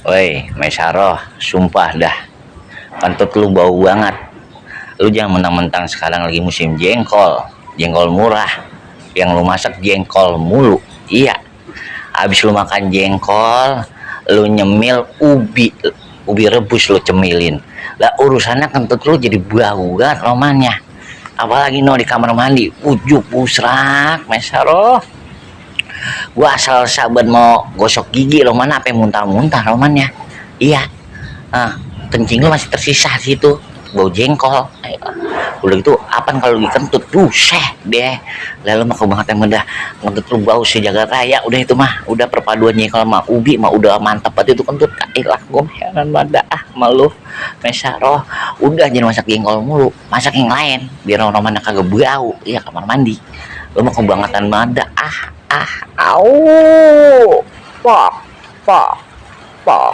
Woi, Mesaroh, sumpah dah, kentut lu bau banget. Lu jangan mentang-mentang sekarang lagi musim jengkol, jengkol murah, yang lu masak jengkol mulu. Iya, habis lu makan jengkol, lu nyemil ubi rebus lu cemilin. Lah urusannya kentut lu jadi bau kan romannya. Apalagi no di kamar mandi, ujuk busrak, Mesaroh. Gua asal sahabat mau gosok gigi lo mana apa muntah-muntah romannya. Iya, kencing lu masih tersisa situ bau jengkol. Udah gitu apaan kalau lagi kentut buset deh. Lalu mah banget yang udah kentut lu bau sejagat raya. Udah itu mah udah perpaduan jengkol sama ubi mah udah mantap banget itu kentut. Lah gue heran banget malu Mesaroh. Udah jangan masak jengkol mulu, masak yang lain biar orang-orang kagak bau. Iya kamar mandi lu mah kebangetan banget. Au, pak, pak, pak.